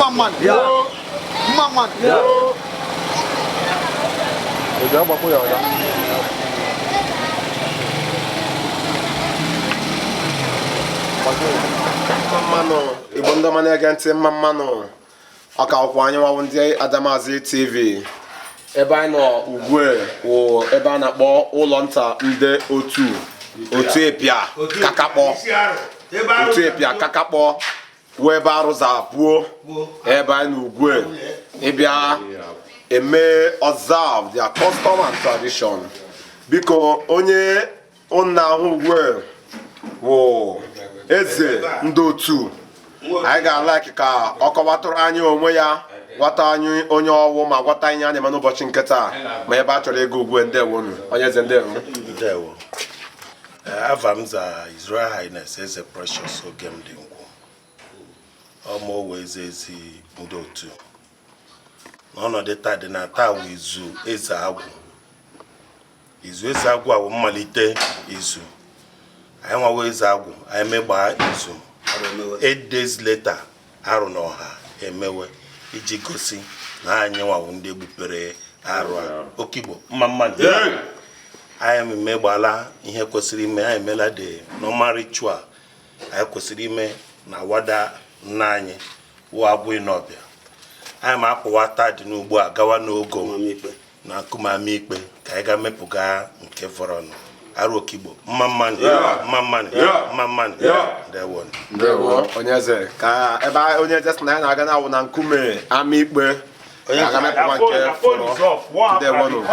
Mma mma nụ. Mma mma nụ. Mma mma nụ, Igbo ndị ọma na-ege ntị, mma mma nụ. Ọ ka wụkwa anyị nwa wụ ndị Adamazi TV. Ebe anyị nọ ugbu a wụ ebe a na-akpọ ụlọ nta ndị otu otu Ịpịa Kakakpọ, otu Ịpịa Kakakpọ wụ ebe arụza buo ebe anyị nọ ugbu a ịbịa eme observe their custom and tradition. Biko, onye unu na-ahụ ugbu a wụ eze ndị otu anyị. Ga-alike ka ọ kọwatụrụ anyị onwe ya, gwata anyị onye ọwụ, ma gwata anyị a na-eme n'ụbọchị nke taa, ma ebe a chọrọ ịga ugbu a. Ndewonu, onye eze, ndewo. Ndewo. Afa m za His Royal Highness Eze Precious Ogemdi Ngwu ọma owe eze ezi ndị otu. N'ọnọdụ taa dị na taa wụ izu eze agwụ. Izu eze agwụ a wụ mmalite izu anyị nwawa eze agwụ. Anyị megbaa izu, 8 days later, arụ na ọha emewe iji gosi na anyị nwawo ndị gbupere arụ a. Okigbo, mma mma nụ. Anyị emegbala ihe kwesịrị ime. Anyị emela the normal ritual anyị kwesịrị ime na wada nna anyị wụ agwụ ịnọbịa. Anyị ma apụwa taa dị n'ugbu a gawa n'ogo na nkume ama ikpe ka anyị ga mepụga nke fọrọnụ. Arụ Okigbo, mma mma nụ, mma mma nụ, mma mma nụ. Ndewo. Ndewo, onye eze. Ka ebe onye eze sị na ya na-aga na-awụ na nkume ama ikpe aga mepụkwa nke fọrọ. Ndewonụ.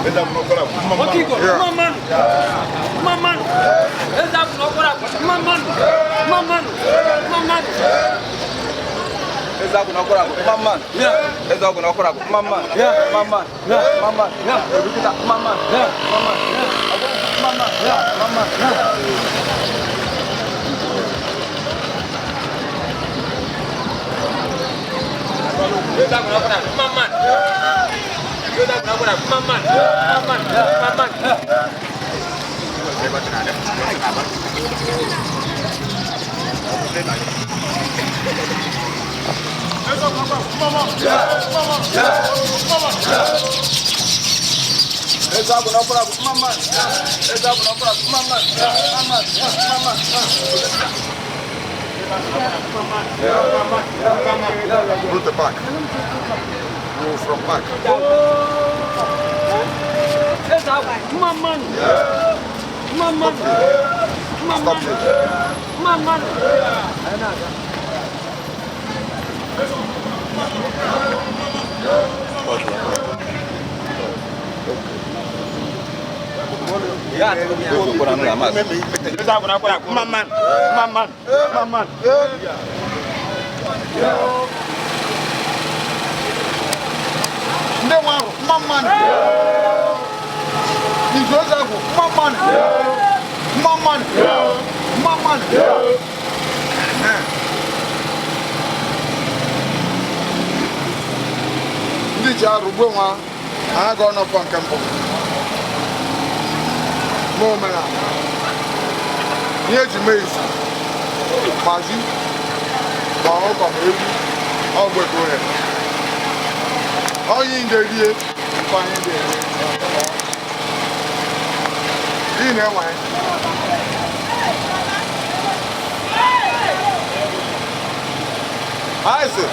Okigbo, mma mma nụ, mma mma nụ. Eze abụ n'ọkwara akwa, mma mma nụ, mma mma nụ, mma mma nụ. Eze agwụ n'ọkwara agwụ, mma mma nụ. Eze agwụ n'ọkwara agwụ, mma mma nụ, mma mma nụ, mma mma nụ. Ebukita, mma mma nụ, mma mma nụ. Agwụ, mma mma nụ, mma mma nụ. Eze abụ n'ọkwara agwụ, mma mma nụ. Eze abụ n'ọkwara agwụ, mma mma nụ, mma mma nụ, mma mma nụ. Eze agwụ n'ọkwara agwụ, mma mma nụ. Eze agwụ n'ọkwara agwụ, mma mma nụ, mma mma nụ, mma mma nụ. Route back. Move from back. Eze agwụ, mma mma nụ, mma mma nụ, mma mma Stop nụ, it. Mma mma nụ. Eze agwụ n'ọkwara agwụ, mma mma nụ, mma mma nụ, mma mma nụ. Ndị nwe arụ, mma mma nụ. Izu eze agwụ, mma mma nụ. Mma mma nụ. Mma mma nụ. Ee. Ndị ji arụ gbuo nwa anyị ga ọnọfọ nke mbụ ma omenala ihe eji mee izu ma ji ma ọkụkọ ma ewu ọgbọ ego ya onye ndị rie nke anyị dị eri ị na-enwe. Anyị sị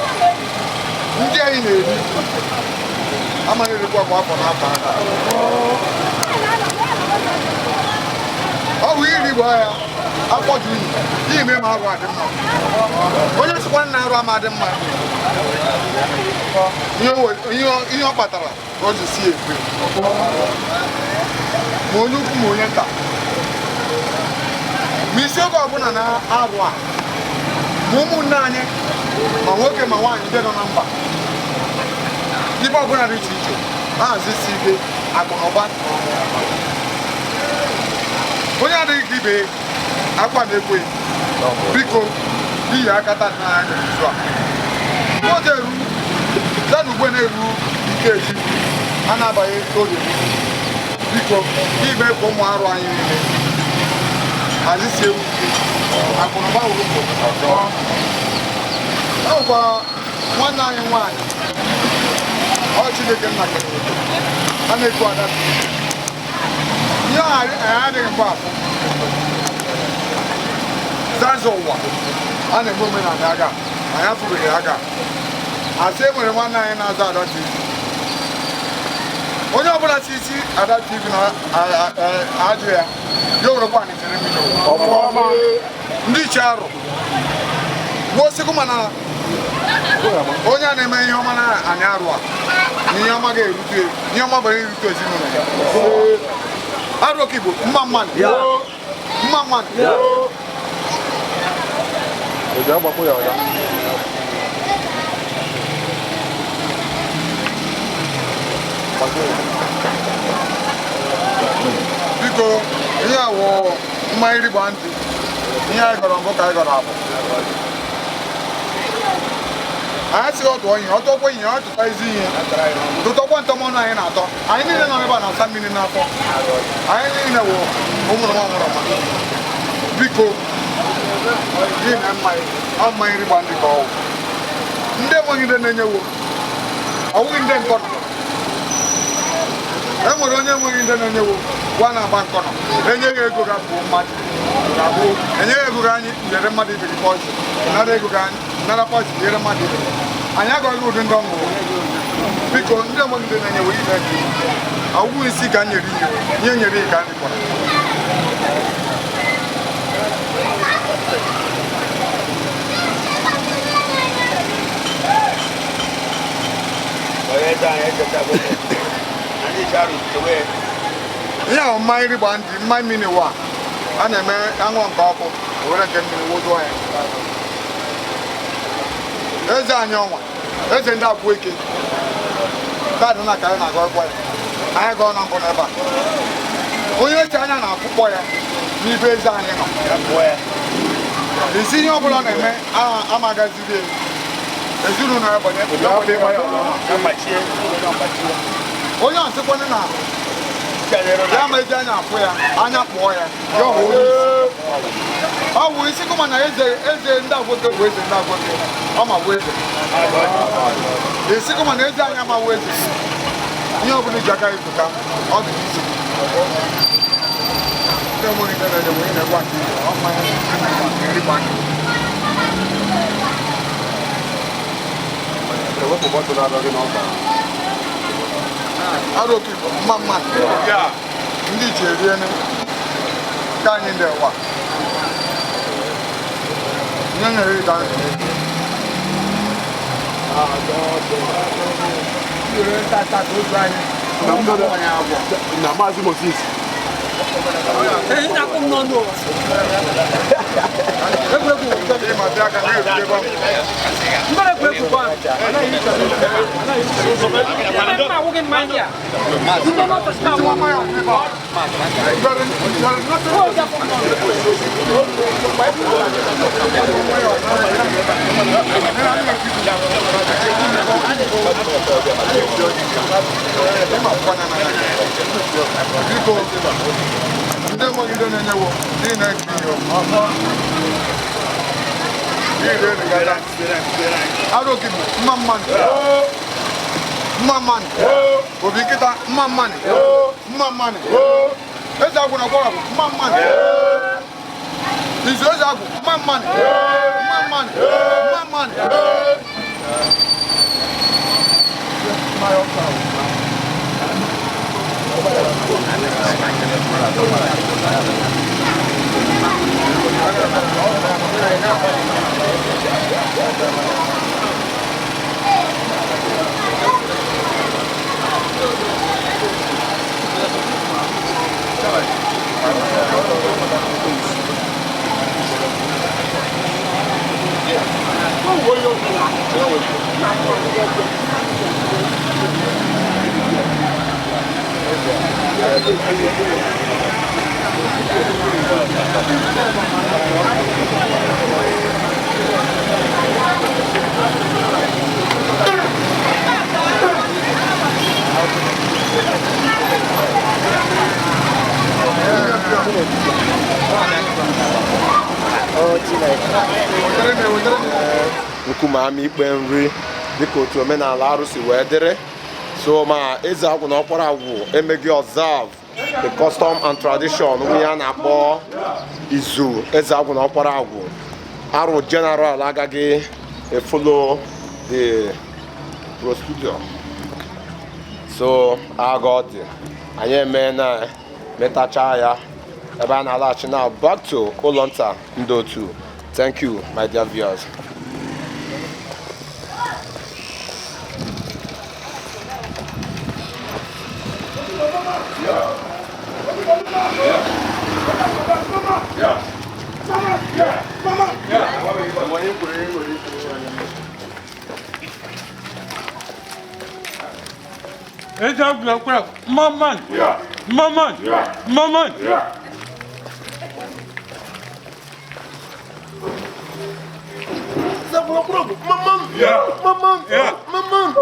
ndị anyị na-eri amaghị erikwa kwa afọ n'afọ aka ọ bụ iri gba ya afọ juru ime ma arụ adị mma. Onye sịkwa na arụ ama adị mma, ihe ọ kpatara ka o ji si ekwe, ma onye ukwu ma onye nta, ma isiokwu ọbụla na arụ a, ma ụmụnne anyị, ma nwoke ma nwaanyị ndị nọ na mba, ibe ọbụla dị iche iche na-hazi isi ike akụ na ụba, onye adịghị ka ibe akwa na-ekwe. Biko iyi aka taa na anyị n'izu a oge eru zana ugbe na-eru ike echi a na-abanye oge. Biko ibe ka ụmụ arụ anyị niile hazisie ewu ike akụnụba wuru ọ bụkwa nwanne anyị nwaanyị ọ Chineke nna kere a na-ekwu ada ihe anyị adịghị mgbe afọ zanza ụwa a na-eme omenala aga anyị afụbeghị aga asị e nwere nwanne anyị na-aza Ada TV. Onye ọbụla si isi Ada TV na ajụ ya ya werekwa anyị chere mmiri ndị iche arụ gbuosikwu mana onye a na-eme ihe ọma na anyị arụ a na ihe ọma ga-erute ihe ọma bara erute ezinụlọ ya. Arụ oke Igbo mma mmanụ mma mmanụ. Biko ihe a wụ mmanya rigba ntị ihe anyị gọrọ mbụ ka anyị gọrọ abụ anyị sịghị ọtụọ ihe ọtọkwa ihe ọ tụta ezi ihe tụtọkwa ntọmọnụ anyị na-atọ anyị niile nọ ebe a na-asa mmiri n'afọ anyị niile wụ ụmụrụma nwụrụma. Biko gị na mmanya ọ mmanya rigba ntị ka ọwụ ndị enweghị ndị na-enyewo ọwụghị ndị nkọnọ e nwere onye enweghị ndị na-enyewo gwa na-agba nkọnọ enyeghị ego ga bụ mmadụ ga-abụ enyeghị ego ga anyị nyere mmadụ ibe gị pọzi nara ego ga anyị nara pọzi nyere mmadụ ibe gị anyị agọghị ụdị ndị ọṅụ. Biko ndị enweghị ndị na-enyewo ibe gị ọgwụgwụ isi ka nyere ihe ihe nyere ihe ka anyị kwara. Ihe ahụ mmanya rigba ndị mmanya mmiri wa a na-eme aṅụ nke ọkụ were nke mmiri wụdụọ ya. Eze anyị ọnwa eze ndị akwụ eke taadị na ka anyị na-agọ ọkwa ya anyị gọọ na mbụ n'ebe a onye eche anya na-akwụkpọ ya n'ibe eze anyị nọ isi ihe ọbụla ọ na-eme amagaziri ezinụlọ ya banye onye ọsịkwanụ na ya ma eji anya afụ ya anya kpụọ ya ya ọ hụ ọ wụ isi kụma na eze eze ndị agwoke bụ eze ndị agwoke ọ ma bụ eze isi kụma na eze anya ma bụ eze ihe ọbụla iji aka ịpụta ọ dị n'isi ndị enweghị ndị na-enye onye na-egwa nke ọ mmanya erigba nke arụ oke Igbo mma mma ndị iche eriene ka anyị ndị ụwa nye nyere ịga na Maazị Moses. Na-akpọ m n'ọnụ egwuregwu mbara egwuregwu gwa ebe m awụghị mmanya a ndị nọtọsịta awụ Biko ndị enweghị ndị na-enyewo ndị na-eke ihe arụ oke Igbo mma mmanụ mma mmanụ obi nkịta mma mmanụ mma mmanụ eze agwụ na gwara mma mmanụ izu eze agwụ mma mmanụ mma mmanụ mma mmanụ. Nkume ama ikpe nri dịka otu omenala arụ si wee dịrị. So ma eze agwụ na ọkpara agwụ emeghị observe the custom and tradition nwunye a na-akpọ izu eze agwụ na ọkpara agwụ. Arụ general agaghị efolo the procedure. So agha ọ dị anyị eme na metacha ya ebe a na-alaghachi na back to ụlọ nta ndị otu. Thank you, my dear viewers. Eze agwụ na ọkpara agwụ, mma mmanụ. Mma mmanụ. Mma mmanụ. Eze agwụ na ọkpara agwụ, mma mmanụ. Mma mmanụ. Mma mmanụ.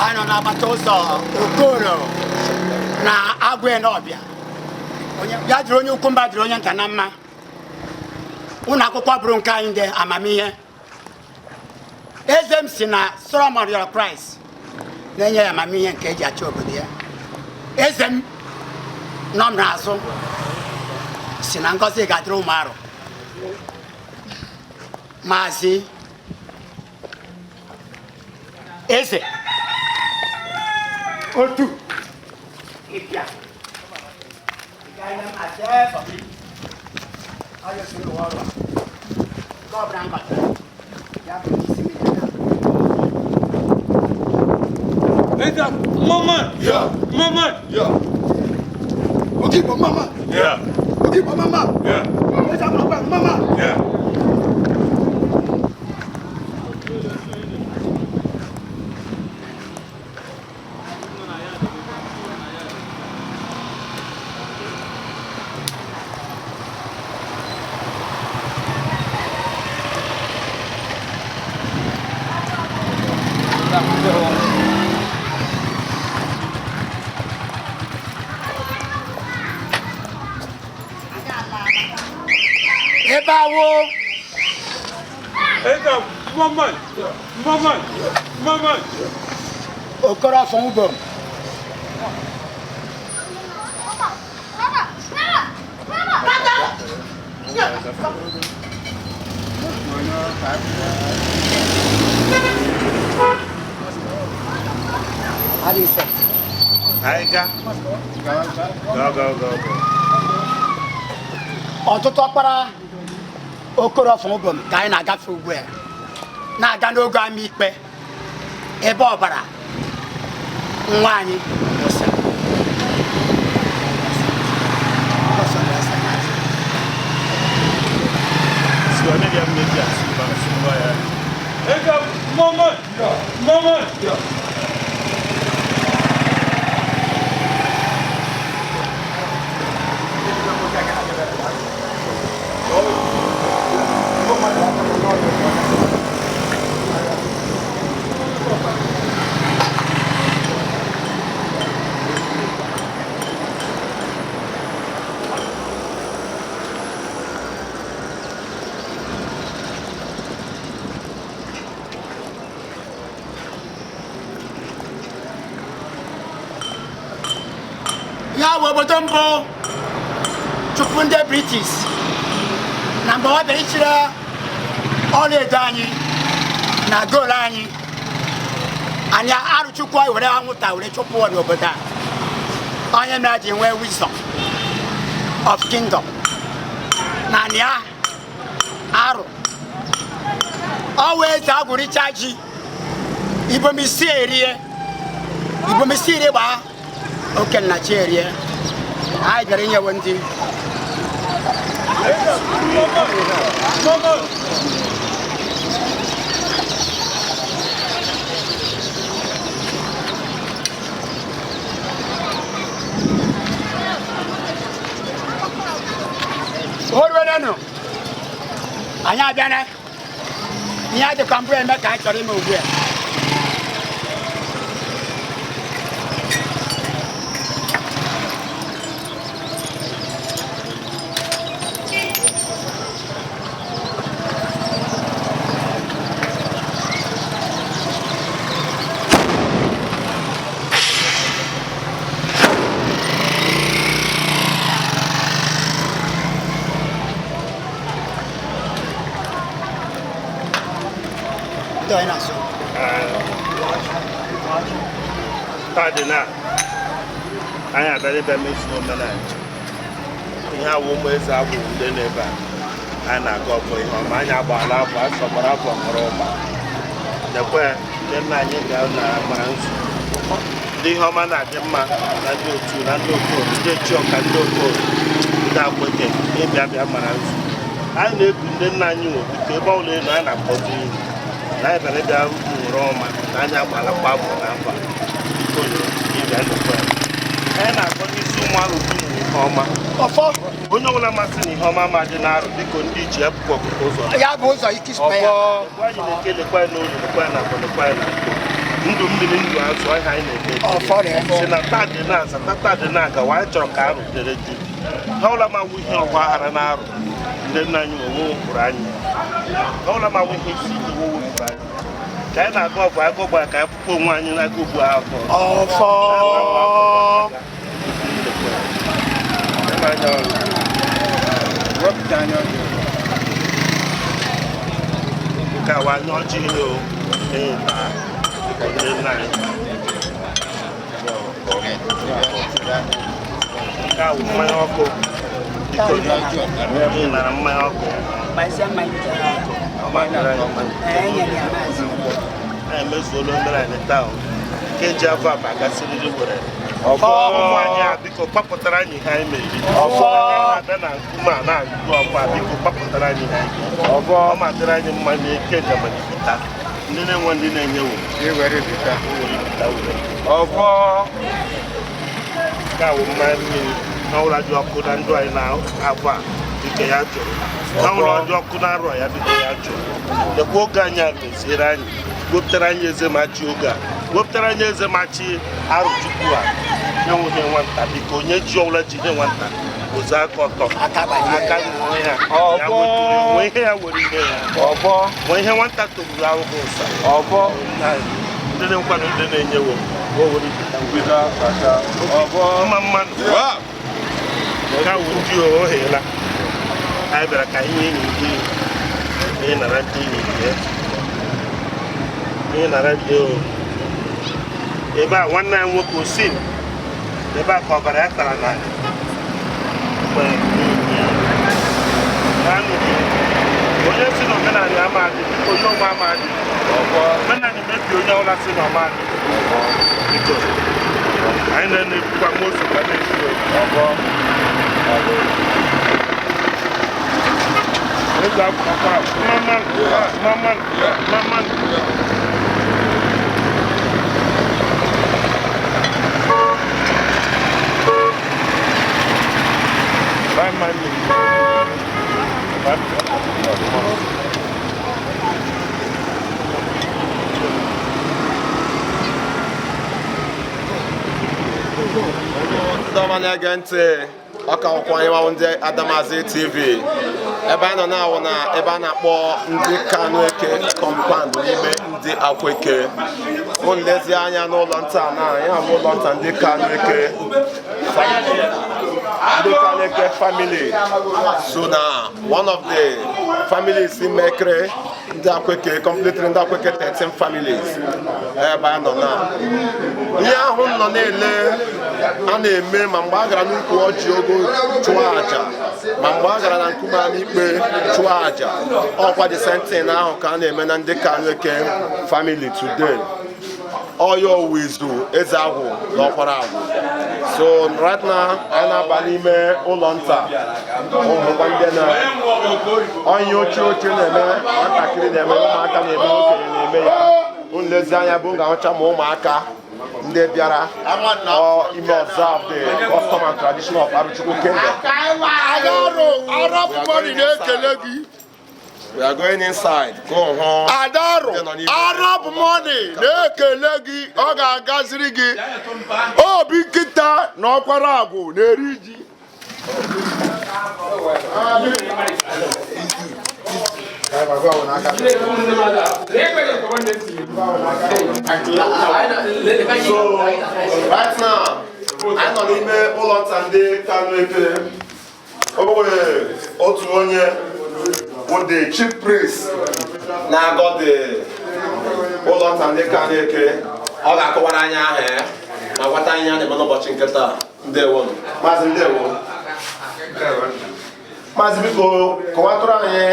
Anyị nọ n'agbata ụzọ Okoro na Agwụ Enobịa. Ya jụrụ onye ukwu mba jụrụ onye nta na mma. Ụlọ akwụkwọ bụrụ nke anyị ndị amamihe. Eze m si na Solomon rịọrọ Kraịst na-enye ya amamihe nke eji achị obodo ya. Eze m nọ m n'azụ si na ngọzi ga-adịrị ụmụ arụ. Maazị Eze otu ịbịa Eze agwụ, mma mmanụ. Mma mmanụ. Oke Igbo mama. Oke Igbo mama. Eze agwụ na ọkpara agwụ mama. Ebe awo Eze agwụ, mma mmanụ. Mma mmanụ. Mma mmanụ. Okoro afọ ubom. Adịghị Anyị ga. Go, go, go, go. Ọtụtụ ọkpara Okoro afọ ubom ka anyị na-agafe ugbu a na-aga n'oge ama ikpe ebe ọbara nwa anyị kwụsịrị. Eze agwụ, mma mmanụ. Mma mmanụ. Ya bụ obodo mbụ tupu ndị British Na mgbe ọ bịara ichiri ọlaedo anyị na goolu anyị, anyị arụchukwu were anwụnta were chụpụ ya n'obodo a. Onye mere ji nwee wisdom of kingdom na anị ya arụ ọ wee eze agwụricha ji ibomisi erie, ibomisi iri gbaa oke nna chi erie. Anyị bịara inyewe ndị oruwenenu. Anyị abịana ihe a dịkwa mbụ eme ka anyị chọrọ ime ugbu a. Ndị onye na-asụ. Taa dị na anyị abịara ịbịa mezuo omenala ihe awụ ụmụ eze agwụ ndị nọ ebe a. Anyị na-aga ọfọ ihe ọma. Anyị agbaala afọ asọgbara afọ mụrụ ụma lekwe ndị nna anyị ga na mara nzu ndị ihe ọma na-adị mma na ndị otu na ndị okorie, ndị chiọka, ndị okorie, ndị akwete ịbịa bịa mara nzu. Anyị na-eku ndị nna anyị nwe biko ebe ọbụla elu anyị na-akpọtụ ihu na anyị bịara ịbịa nwere ọma na anyị agbalakwa afọ na afọ a. Biko ịbịa nnukwu ya. Anyị na-akpọ n'isi ụmụ arụ dum ihe ọma. Ọfọ. Onye ọbụla masị na ihe ọma ma dị n'arụ, biko ndị ji ya bụkwa ọkụkọ ụzọ. Ya bụ ụzọ ike isukwa ya. Lekwa anyị na-eke, lekwa anyị n'olu, lekwa anyị na afọ, lekwa anyị na nkwọ. Ndụ mmiri, ndụ azụ ọhịa anyị na-eke. Ọfọ dị. Si na taa dị na-aza, tata dị na-agawa. Anyị chọrọ ka arụ dere ju ha ụla ma wụ ihe ọgba aghara na arụ ndị nna anyị nwe wepụrụ anyị ha ụla ma wụ ihe isi ike wepụrụ anyị ka anyị na-aga ọgụ agụ gbara ka anyị pụkwa onwe anyị n'aka ugbu a afọ. Ọfọ. Nke a wa anya ọjị ihe o ee taa ndị nna anyị. Nke a wụ mmanya ọkụ, biko ị nara mmanya ọkụ. Gbazie mmanya. Ọ ma dịrị anyị mma. Ee, enyere ya maazị. Anyị emezuola omenala taa o. Nke ji afọ aba gasịrịrị were ụmụ anyị a, biko kpapụtara anyị ihe anyị meriri. Anyị na-abịa na nkume a na-agụ ọkwa, biko kpapụtara anyị ihe anyị meriri. Ọ ma dịrị anyị mma na eke gamalipụta ndị na-enwe ndị na-enyewo were bita were. Nke a wụ mmanya mmiri na ụlọ dị ọkụ na ndụ anyị na-abụ a, biko ya jụrụ na ụlọ dị ọkụ na arọ ya, biko ya jụrụ. Lekwa oge anyị a meziere anyị, wepụtara anyị eze machi oge a, wepụtara anyị eze machi arụchukwu a enweghị nwata. Biko onye ji ọbụla jide nwata ozu aka ọtọ. Aka gbajie. Aka ṅụọ ya ya weturu nwee ihe ya were ihe ya nwee ihe nwata togburu ahụhụ ụsa. Ndị na-nkwado, ndị na-enyewo o were mma mmadụ nke awụ ndị oghela. Anyị bịara ka anyị nye ndị anyị nara ndị enyi ya, anyị nara ndị o ebe a nwanne anyị nwoke osim ebe a ka ọbara ya tara n'ala mgbe ya nụrụ onye si na omenala amadị, biko onye ọma amadị omenala mebi onye ọbụla si na ọmadị, biko anyị na-ekwukwa nwa ose ka na-ekwu ego akwụkwọ mama mama mama. Bye, mami. Bye. Ndị ọma na-ege ntị, ọka akwụkwọ anyị nwawo ndị Adamazi TV ebe anyị nọ na-awụ na ebe a na-akpọ ndị Kanu Eke compound n'ime ndị Akweke. Unu lezie anya n'ụlọ nta na ya bụ ụlọ nta ndị Kanu Eke, ndị Kanu Eke. Eke family so na one of the families mekere ndị Akweke, completely ndị Akweke 13 families ebe a nọ na ihe ahụ nọ na-ele a na-eme. Ma mgbe a gara n'ukwu ọjị ogo chụọ aja, ma mgbe a gara na nkume ama ikpe chụọ aja, ọkwa the same thing ahụ ka a na-eme na ndị Kanu Eke family today. Ọya owu izu eze agwụ na ọkwara agwụ. So right now anyị na-aba n'ime ụlọ nta ụmụkwa ndị na onye ochie ochie na-eme, nwatakịrị na-eme, ụmụaka na-eme, okenye na-eme ya. Nlezi anya bụ ga-ahụcha ma ụmụaka ndị bịara ọ ime observe the custom and tradition of Arochukwu Kingdom. Adarụ Arab money na-ekele gị. We are going inside go hụ Adarụ ndị nọ n'ime. Arab money na-ekele gị, ọ ga-agaziri gị. Obi nkịta na ọkwara agwụ na-eri ji. So right now anyị nọ n'ime ụlọ nta ndị Kanu Eke. O nwere otu onye bụ the chief priest na-agọ the ụlọ nta ndị Kanu Eke. Ọ ga-akọwara anyị aha ya ma gwata anyị ihe a na-eme n'ụbọchị nke taa. Ndewo maazị, ndewo maazị. Biko kọwatụrụ anyị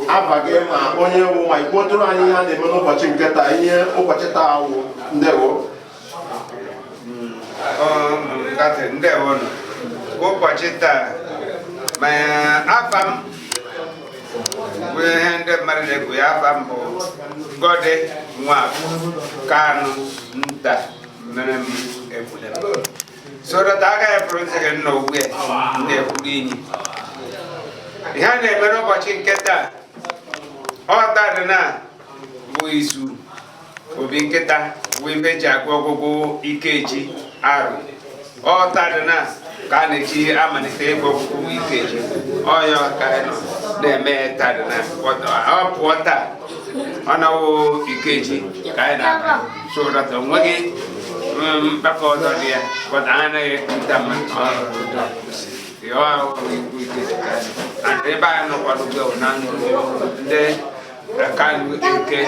aba gị ma onye wu, ma ikwuotụrụ anyị ihe a na-eme n'ụbọchị nke taa, ihe ụbọchị taa wụ. Ndewo. Nkatị, ndewonụ. Ụbọchị taa, ma afa m bụ ihe ndị mmadụ na-ekwu ya. Afa m bụ Gọdị Nwafọ Kanụ Nta mere m ekwule m so that agaghị pụrụ nsị gị nna ugbu a na-ekwuru inyi. Ihe a na-eme n'ụbọchị nke taa, ọ taa dị na bụ izu obi nkịta, bụ ife eji agụ ọgụgụ ikeji arụ. Ọ taa dị na ka a na-eji amalite ịgụ ọgụgụ ikeji ọya ka anyị nọ na-eme taa dị na ọ pụọ taa, ọ na-awụ ikeji ka anyị na-aba, so that o nweghị mkpakọ ọzọ dị ya, but anyị anaghị ekwupụta mmadụ ọ ikwu ikeji ka anyị and ebe anyị nọkwa n'ugbo na ndị Kanu Eke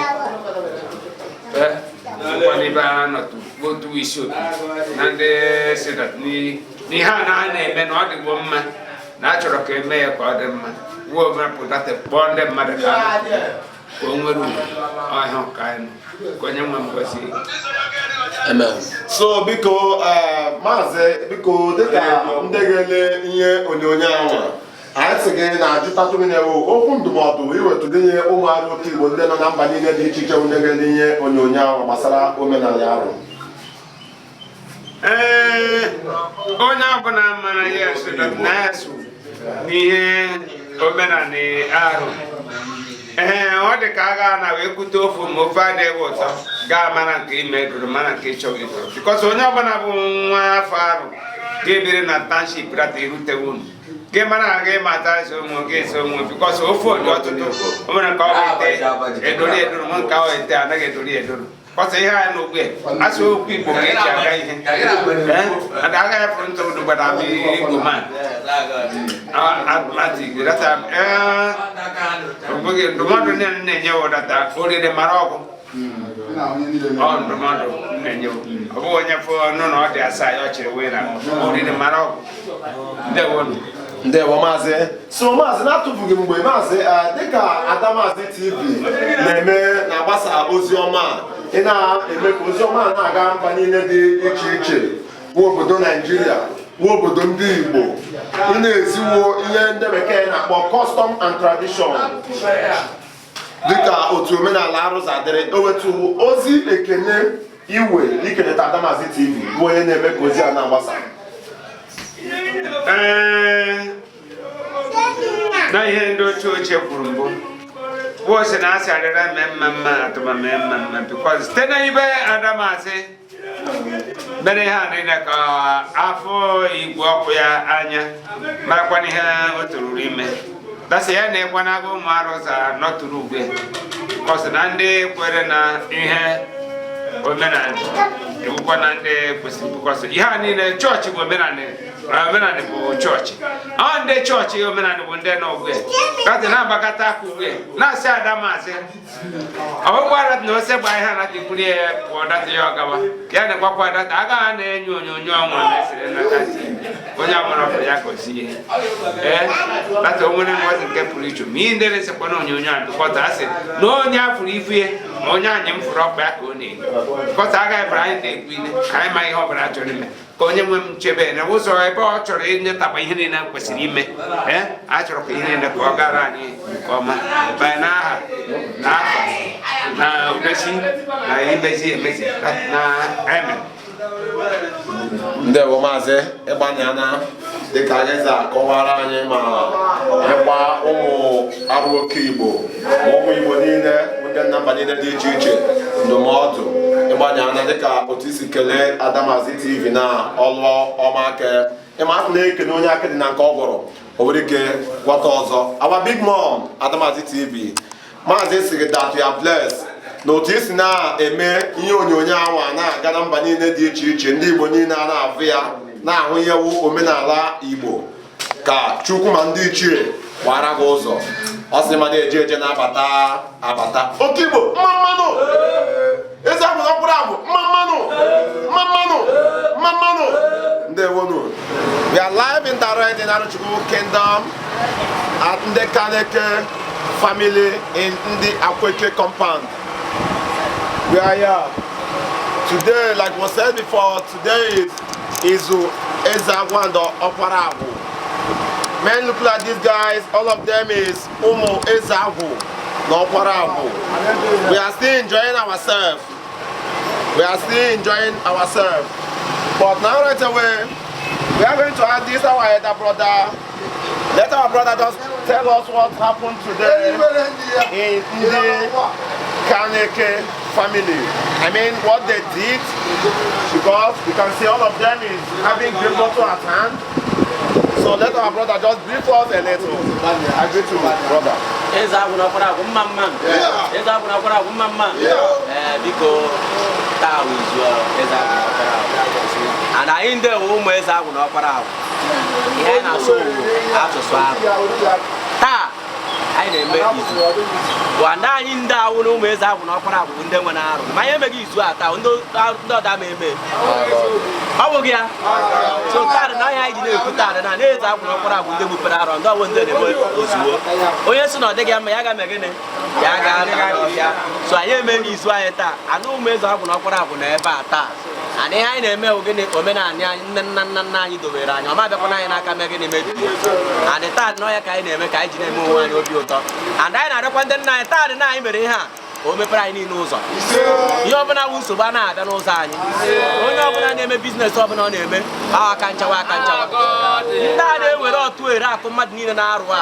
nkwa n'ebe a nọtụ otu isi opi na ndị si that n'ihe a na a na-eme na ọ dịgbo mma, na a chọrọ ka eme ya ka ọ dị mma, wuo mepụta kpọọ ndị mmadụ ka o nwere ugwu ọhịa ka anyị nọ, ka onye nwe m gosi. Amen. So biko maazị, biko dịka ndị ga-ele ihe onyonyo ahụ, anyị sị gị na-ajụtatụ gị na-ewu okwu ndụmọdụ iwetụrụ nye ụmụ arụ oke Igbo ndị nọ na mba niile dị iche iche ndị ga-ele ihe onyonyo ahụ gbasara omenala arụ. Ee, onye ọbụla mara ya so na ya so n'ihe omenala arụ. Ee, ọ dị ka agha na wee kwute ofu ma ofe adịghị ụtọ, gaa mara nke ime dụrụ, mara nke ịchọghị dụrụ, because onye ọbụla bụ nwa afọ arụ ga-ebiri na township rata erutewo unu gị mara aga ịmata ezi ụmụ gị esi onwe, because ofe dị ọtụtụ. O nwere nke ọ bụ ete edori edoro, nwe nke ọ ete anaghị edori edoro. Kọsa ihe anyị n'ogbe asụ okwu Igbo ka eji aga ihe and agaghị fụrụ ntụ gbada ama Igbo man automatic data. Ọ ndụmọdụ nne na-enye wụ data orire mara ọgwụ. Ọ ndụmọdụ na-enye ọ bụghị onye fụ nụ na ọ dị asaa ya ọ chịrị wee na orire mara ọgwụ. Ndewonu. Ndewo maazị. So maazị, na-atụfughị mgbe, maazị, dịka Adamazi TV na-eme na-agbasa ozi ọma a, ị na-eme ka ozi ọma a na-aga mba niile dị iche iche, bụ obodo Naijiria, bụ obodo ndị Igbo, ị na-eziwo ihe ndị bekee na-akpọ custom and tradition dịka otu omenala arụzadịrị. O wetu ozi ekene iwe ikeleta Adamazi TV bụ onye na-eme ka ozi a na-agbasa. Ee, na ihe ndị ochie ochie kwuru mbụ bụ sị na asị arịra mee mma mma atụma mee mma mma, because site na ibe Adamazi mere ihe a niile ka afọ igwe ọkụ ya anya marakwana ihe o toruru ime dasị ya na-ekwenaga ụmụ arụza nọtụrụ ugwe kọsị na ndị kwere na ihe omenala ewukwa na ndị kwesịrị, because ihe a niile chọọchị bụ omenala. Omenala bụ chọọchị. Ọ ndị chọọchị omenala bụ ndị nọ ugbu a kati na-agbakọta aka ugbu a na-asị ada maazị ọgwụgwara na ose gba ihe anata kwuru ya pụọ data ya ọgawa ya na-egwakwa data agaghị na-enyo onyonyo ọnwa na-esere na data onye ọbụla fụrụ ya gosi ihe. Ee, data o nwere ngozi nke pụrụ iche ma ihe ndị na-esekwa na onyonyo a bịkọta asị na onye a fụrụ ifu ya ma onye anyị m fụrụ ọkpa ya ka ọ na-enye bịkọta agaghị bụrụ anyị na-ekwu ile ka anyị ma ihe ọbụla chọrọ ime ka onye nwe m chebe na ụzọ ebe ọ chọrọ inyetakwa ihe niile kwesịrị ime. Ee, a chọrọ ka ihe niile ka ọ gara anyị nke ọma banye n'aha na afa na omezi na imezi emezi na amen. Ndewo maazị, ịgbanyana dịka anyị za akọwara anyị ma ịgba ụmụ arụ oke Igbo ma ụmụ Igbo niile ndị nna mba niile dị iche iche ndụmọdụ. Ịgbanyana dịka otu isi kelee Adamazi TV na ọlụ ọma aka ịma atụ na-ekene onye aka dị na nke ọ gwọrọ o nwere ike gwọta ọzọ. Our big mom Adamazi TV, maazị sị gị that you are blessed na otu isi na-eme ihe onyonyo ahụ a na-aga na mba niile dị iche iche, ndị Igbo niile a na-afụ ya na-ahụ ihe wu omenala Igbo. Ka Chukwu ma ndị ichie gbara gị ụzọ. Ọ sị ma na-eje eje na-abata abata. Oke Igbo mma mmanụ, eze agwụ na ọkpụrụ agwụ, mma mmanụ, mma mmanụ, mma mmanụ. Ndewonu. We are live in direct in Arochukwu Kingdom at Ndị Kaneke family in Ndị Akweke compound. We are here today, like was said before, today is Izu Ezeagwu and Okwara Agwu. Men look like these guys, all of them is Umu Ezeagwu na Okwara Agwu. We are still enjoying ourselves. We are still enjoying ourselves. But now right away, we are going to add this our elder brother. Let our brother just tell us what happened today in the Kaneke family. I mean, what they did, because you can see all of them is having green bottle at hand. So let our brother just brief us a little. I greet you, brother. Eze agwụ na ọkwara agwụ, mma mma. Eze agwụ na ọkwara agwụ, mma mma. Ee, biko, taa wụ izu eze agwụ na ọkwara agwụ, and anyị ndị wụ ụmụ eze agwụ na ọkwara agwụ. Ihe anyị na-asụ bụ asụsụ ahụ. Taa anyị na-eme izu bụ ndị anyị ndị awụ na ụmụ eze agwụ na ọkwara agwụ bụ ndị nwe na-arụ ma anyị emeghị izu a taa, ndị ọda ma eme ọ bụghị ya. So taa na ahịa anyị ji na-ekwu taa na na-eze agwụ na ọkwara agwụ ndị gbupere arọ ndị ọbụ ndị na-eme ozugbo onye sị na ọ dịghị ya mma ya ga-eme gịnị ya ga-abịa. So anyị emeghị izu anyị taa anụ ụmụ eze agwụ na ọkwara agwụ na ebe a taa. Ana ihe anyị na-eme bụ gịnị? Omenala anyị nne nna nna nna anyị dobere anyị ọma abịakwana anyị n'aka mee gịnị mebie. Andị taa dị n'ọhịa ka anyị na-eme ka anyị ji na-eme onwe anyị obi ụtọ. Andị anyị na-arịọkwa ndị nna anyị taa dị na anyị mere ihe a ka o mepere anyị niile ụzọ. Ihe ọbụla bụ nsogbu a na-abịa n'ụzọ anyị, onye ọbụla na-eme business ọbụla ọ na-eme aka nchawa aka nchawa. Ndị a na-ewere ọtụ ere akụ mmadụ niile na-arụ a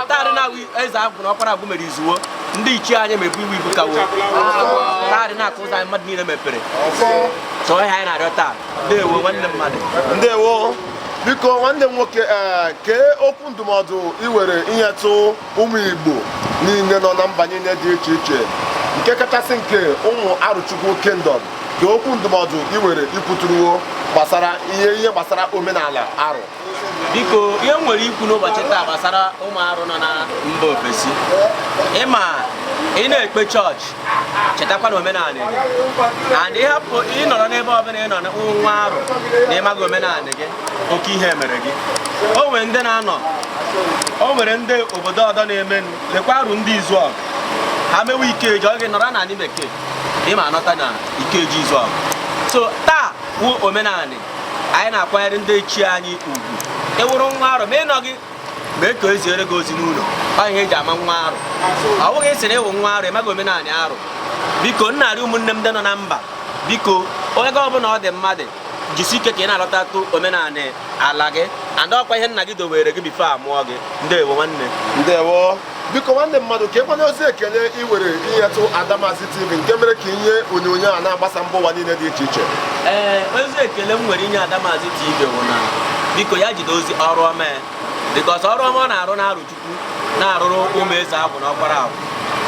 taa dị na eze agwụ na ọkwara agwụ mere izuwo ndị ichie anyị mebu iwu ibu kawo taa dị na-akụ ụzọ anyị mmadụ niile mepere. So ihe anyị na-arịọ taa. Ndewo nwanne mmadụ. Ndewo. Biko nwanne m nwoke, ee, kee okwu ndụmọdụ ị were inyetụ ụmụ Igbo niile nọ na mba niile dị iche iche, nke kachasị nke ụmụ Arochukwu Kingdom, ka okwu ndụmọdụ ị were ikwuturuo gbasara ihe gbasara omenala arụ? Biko, ihe m nwere ikwu n'ụbọchị taa gbasara ụmụ arụ nọ na mba ofesi, ịma ị na-ekpe chọọchị chetakwa na omenala gị, and ịhapụ ịnọrọ n'ebe ọbụla ị nọ nwa arụ na ịmaghị omenala gị, oke ihe mere gị. O nwere ndị na-anọ, o nwere ndị obodo ọdọ na-eme lekwa arụ ndị izu ọgụ ha mewe ikeji ọ gị nọrọ na anị bekee ịma anọta na ikeji izu ọgụ. So taa wụ omenala anyị na-akwanyere ndị ichie anyị ugwu. Ịwụrụ nwa arụ ma ị nọ gị mee ka eziere gị ozi n'ụlọ, ọ ihe eji ama nwa arụ. Ọ bụghị ị sị na ịwụ nwa arụ ịmaghị omenala arụ. Biko nnarị ụmụnne m ndị nọ na mba, biko onye gị ọbụla ọ dị mmadụ jisi ike ka ị na-alọtatụ omenala ala gị and ọkwa ihe nna gị dowere gị bifo amụọ gị. Ndewo nwanne. Ndewo. Biko nwanne mmadụ, ka ekwana ozi ekele ị were inyetụ Adamazi TV nke mere ka ihe onyonyo a na-agbasa mba ụwa niile dị iche iche. Ee, ozi ekele m nwere inye Adamazi TV bụ na biko ya jide ozi ọrụ ọma ya, bikos ọrụ ọma ọ na-arụ na-arụ Chukwu na-arụrụ ụmụ eze agwụ na ọkwara agwụ.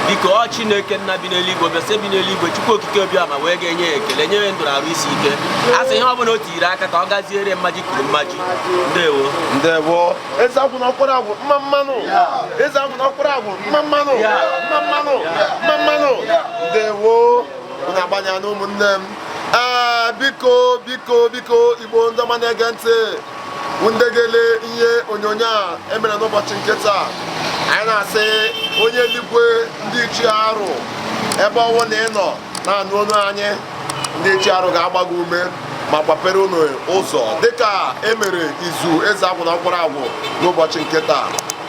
Biko, ọ Chineke nna bi n'eluigwe, bịasị bi n'eluigwe, Chukwu Okike Obiama wee ga-enye ya ekele, nye ya ndụ na arụ isi ike. A sị ihe ọ bụla o tinyere aka ka ọ gaziere mmaji kwuru mmaji. Ndewo. Ndewo. Eze agwụ na ọkwara agwụ, mma mmanụ. Eze agwụ na ọkwara agwụ, mma mmanụ, mma mmanụ, mma mmanụ. Ndewo. Unu agbanya na ụmụnne m. Ee, biko, biko, biko, Igbo ndị ọma na-ege ntị, ndị ga-ele ihe onyonyo a emere n'ụbọchị nke taa, anyị na-asị onye eluigwe, ndị ichie arụ, ebe ọnwụ na ị nọ na-anụ olu anyị, ndị ichie arụ ga-agba gị ume ma gbapere unu ụzọ dịka emere izu eze agwụ na ọkwara agwụ n'ụbọchị nke taa.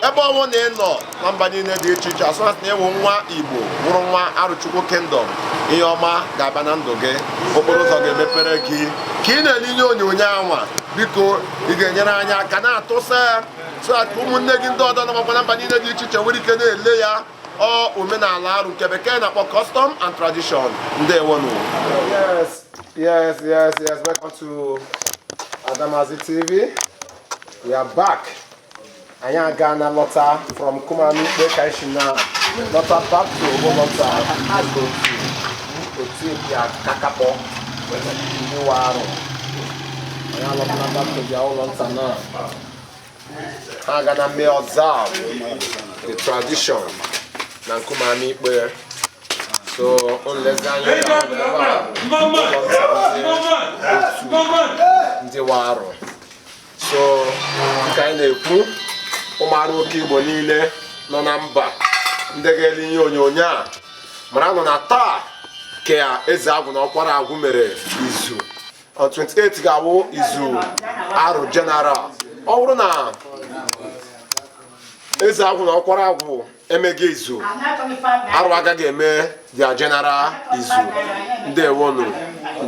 Ebe ọnwụ na ị nọ na mba niile dị iche iche, asụ asị na ịwụ nwa Igbo, wụrụ nwa Arụchukwu Kingdom, ihe ọma ga-abịa na ndụ gị, okporo ụzọ ga-emepere gị. Ka ị na-ele ihe onyonyo anwa, biko, ị ga-enyere anyị aka na-atụsa ya so that ka ụmụnne gị ndị ọdọ nọkwa na mba niile dị iche iche nwere ike na-ele ya. Ọ omenala arụ nke bekee na-akpọ custom and tradition. Ndewonu. Yes, welcome to Adamazi TV. We are back. Anyị aga na lọta from Kumamikpe ka anyị si na lọta back to Ogbomọta, otu otu ebi akakakpọ ndị wa arụ. Anyị alọtala back to their ụlọ nta na ha aga na mee observe the tradition na Nkume Ikpe. So nlezi anya ga-ahụ ebe a bụ ụlọ nta ndị otu ndị wa arụ. So dịka anyị na-ekwu, ụmụ oke Igbo niile nọ na mba, ndị ga-ele ihe onyonyo a, mara nọ na taa ka eze agwụ na ọkwara agwụ mere izu. On 28 ga-awụ izu arụ general. Ọ bụrụ na eze agwụ na ọkwara agwụ emeghị izu arụ, agaghị eme their general izu. Ndewonu.